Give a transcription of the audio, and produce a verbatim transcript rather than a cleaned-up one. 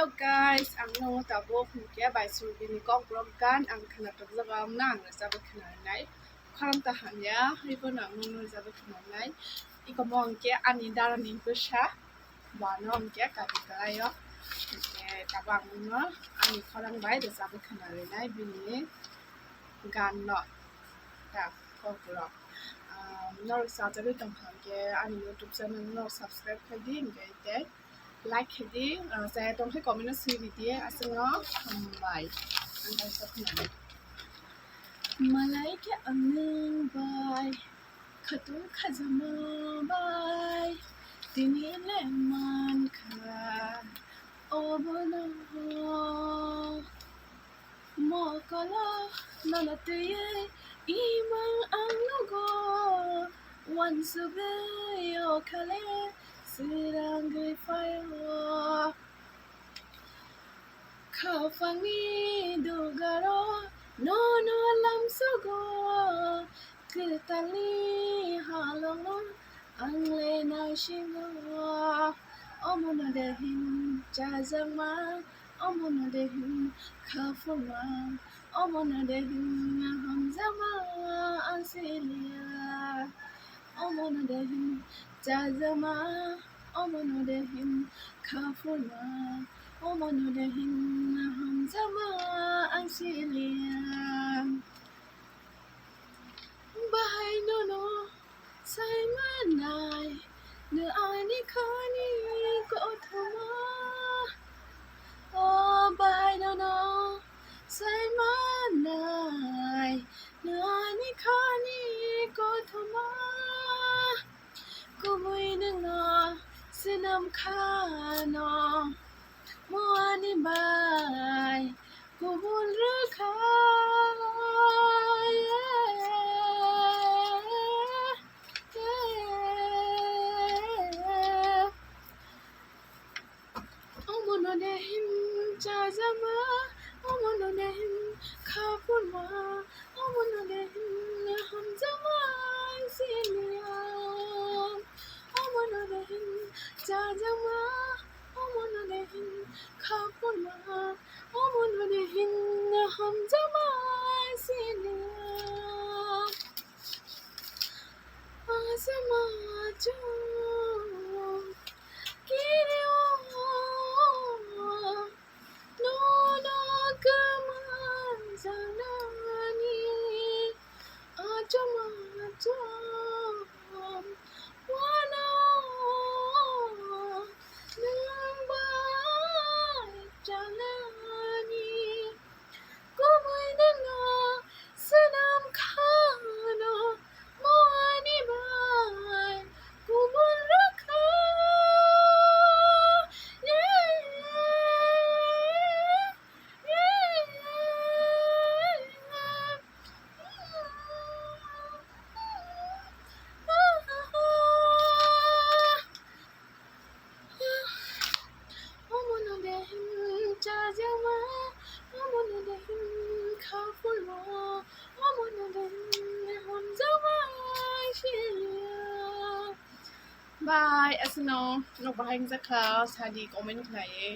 Hello guys, ang no tabuk hwnkhe bai Surbini kokborok gan ang khwnathokjago, ang no ang rwchapwi khwnanai. Khorang ta hamya, haibo no ang no rwchapwi khwnanai. Ikomo hwnkhe ani darani bwsa, bo ano hwnkhe kabi kalaio. Hwnkhe tabuk ang no ani khorang bai rwchapwi khwnarinai bini gan no. Ta kokborok. Ah, norok sajagwi tongkha hwnkhe ani YouTube channel no subscribe khai di, hwnkhe tei like khai di, ah, chaya tongkhe comment o swi ridi, aswkno hambai. Ang kaisa khwnadi. Malai khe ang nwng bai khatung khajama bai tini le mankha obono. Mokolo nono twiwi imang ang nugo, wansugwi o khale swrangwi phaio. Khapangni dugaro nono lamsugo, kwtalni halongo ang le naisingo. Omono de hin chajakma, omono de hin khapurma, omono de hin hamjakma ang siliya. Omono de hin chajakma, omono de hin khapurma, omono de hin hamjakma ang siliya. Bahai nono sai manai, nwng ani khani kothoma. O bahai nono sai manai, nwng ani khani kothoma. Kubui nwngno swnam khano, mo ani bai kubul rwkha. Omono de hin chajakma, omono de hin khapurma, omono de hin hamjakma siliya. Omono de hin chajakma, omono de hin khapurma, omono de hin hamjakma siliya. Asama chum kiri o, nono kama janani. Achum achum wano nwng bai janani. Kubui nwngno swnam khano, mo ani bai kubul rwkha. Omono de hin chajakma, omono de hin khapurma, omono de hin hamjakma siliya. Bye, aswkno nok bahai wngjakha sadi comment khlaiwi.